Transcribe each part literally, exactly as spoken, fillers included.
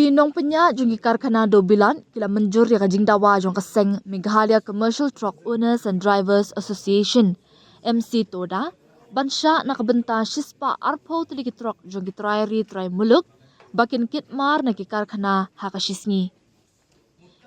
Ki nongpynïaid jong ki karkhana dewbilat ki la mynjur ïa ka jingdawa jong ka seng Meghalaya Commercial Truck Owners and Drivers Association, M C TODA, ban shah na ka bynta shispah arphew tylli ki trok jong ki trai ri trai muluk ba kin kit mar na ki karkhana ha ka shisngi.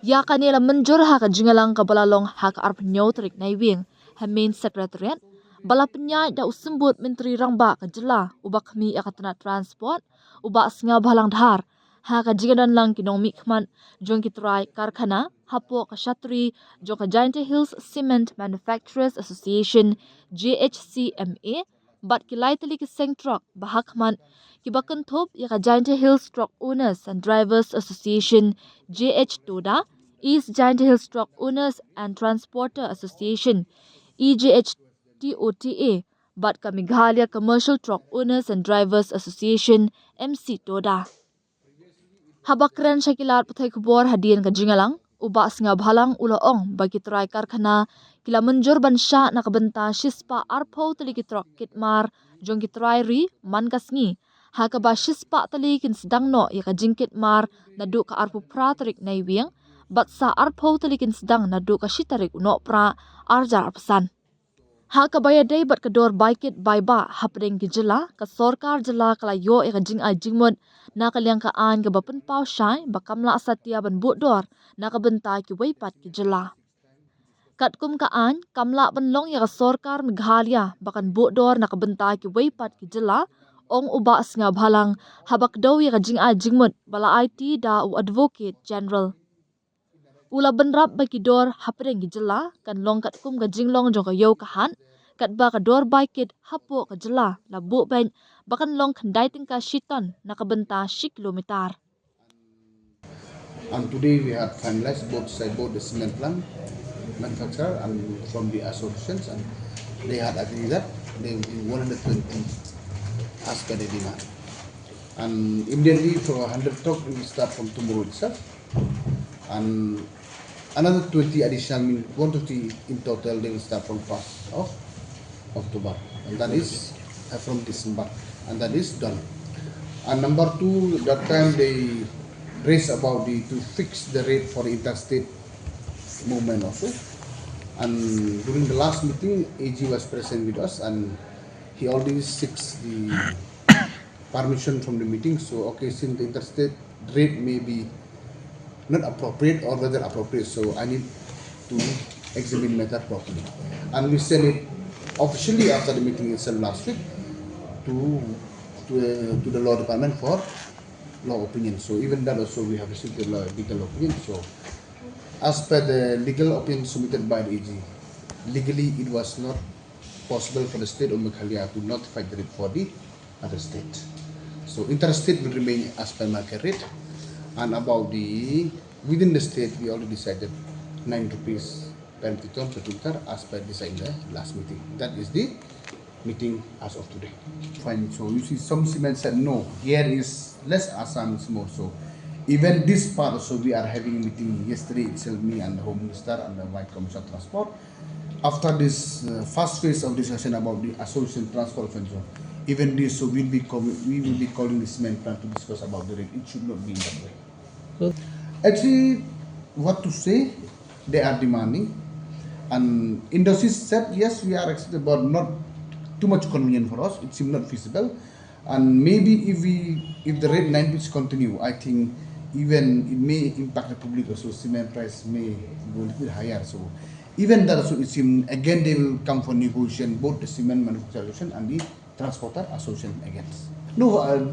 Ïa kane la mynjur ha ka jingïalang kaba la long ha ka arphew hynñiew tarik Naiwieng ha Main Secretariat, ba la pynïaid da u Symbud Myntri Rangbah ka jylla, u ba khmih ïa ka tnat Transport, u Bah Sniawbhalang Dhar, ha ka jingdon lang ki nongmihkhmat jong ki trai karkhana hapoh ka shatri jong ka Jaintia Hills Cement Manufacturers Association, J H C M A, bad ki lai tylli ki seng trok ba ha khmat, kiba kynthup ïa ka Jaintia Hills Truck Owners and Drivers Association, J H TODA, East Jaintia Hills Truck Owners and Transporter Association, E J H T O T A, bad ka Meghalaya Commercial Truck Owners and Drivers Association, M C TODA. Haba kren sha ki lad pathai khubor hadien ka jingïalang, u Bah Sniawbhalang u la ong ba ki trai karkhana ki la mynjur ban shah na ka bynta shispah arphew tylli ki trok kit mar jong ki trai ri man ka sngi, ha kaba shispah tylli kin sdang noh ïa ka jingkit mar naduh ka arphew phra tarik Naiwieng, bad sa arphew tylli kin sdang naduh ka shi tarik u Nohprah arhajar arphew san. Ha kaba ïadei bad ka dor bai kit bai bah hapdeng ki jylla, ka sorkar jylla ka la ïoh ïa ka jingai jingmut na ka liang ka aiñ kaba pynpaw shai ba kam lah satia ban buh dor na ka bynta kiwei pat ki jylla. Katkum ka aiñ, kam lah ban long ïa ka sorkar Meghalaya ba kan buh dor na ka bynta kiwei pat ki jylla, ong u Bah Sniawbhalang, haba kdew ïa ka jingai jingmut ba la aiti da u Advocate General. U la bynrap ba ki dor hapdeng ki jylla kan long katkum ka jinglong jong ka ïew ka hat, katba ka dor bai kit hapoh ka jylla la buh beit ba kan long khyndai tyngka shi ton na ka bynta shi kilometer. And today we had finalized both side, both the cement plant manufacturer and from the associations, and they had agreed that they will be one hundred twenty as per the demand. And immediately for one hundred truck, we will start from tomorrow itself. And another twenty additional, mean one twenty in total, they will start from first of October. And that is uh, from December. And that is done. And number two, that time they raised about the to fix the rate for the interstate movement also. And during the last meeting, A G was present with us, and he already seeks the permission from the meeting. So, okay, since the interstate rate may be not appropriate or whether appropriate, so I need to examine matter properly. And we send it officially after the meeting itself last week to to, uh, to the law department for law opinion. So even that also we have received the law, legal opinion. So as per the legal opinion submitted by the A G, legally it was not possible for the state of Meghalaya to notify the rate for the other state. So interstate will remain as per market rate, and about the within the state we already decided nine rupees per metric ton per quintal as per decided in the last meeting. That is the meeting as of today. Fine. So you see, some cement said no. Here is less, Assam is more. So even this part also we are having meeting yesterday itself. Me and the Home Minister and the Vice Commissioner Transport. After this uh, first phase of discussion about the association transfer function, even this, so we'll be com- we will be calling the cement plant to discuss about the rate. It should not be in that way. So actually, what to say, they are demanding, and industries said yes, we are accepted, but not too much convenient for us. It seems not feasible. And maybe if we if the rate nine rupees continue, I think even it may impact the public also. Cement price may go a little bit higher. So even that also, it seems again they will come for negotiation, both the cement manufacturer association and the transporter association again. No, uh,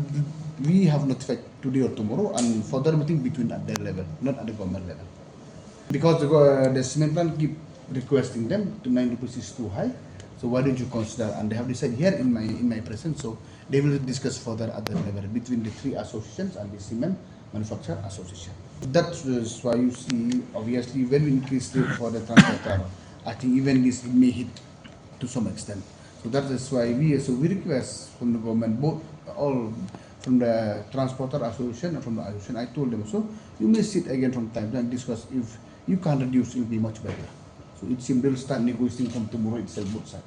we have notified today or tomorrow, and further meeting between at their level, not at the government level. Because the, uh, the cement plant keep requesting them to nine rupees is too high. So why don't you consider? And they have decided here in my in my presence. So they will discuss further at that level between the three associations and the cement manufacturer association. That's why you see, obviously, when we increase rate for the transporter, I think even this it may hit to some extent. So that is why we also we request from the government, both all from the transporter association and from the association. I told them, so you may sit again from time to time and discuss. If you can reduce, it will be much better. So it seems they'll start negotiating from tomorrow itself, both sides.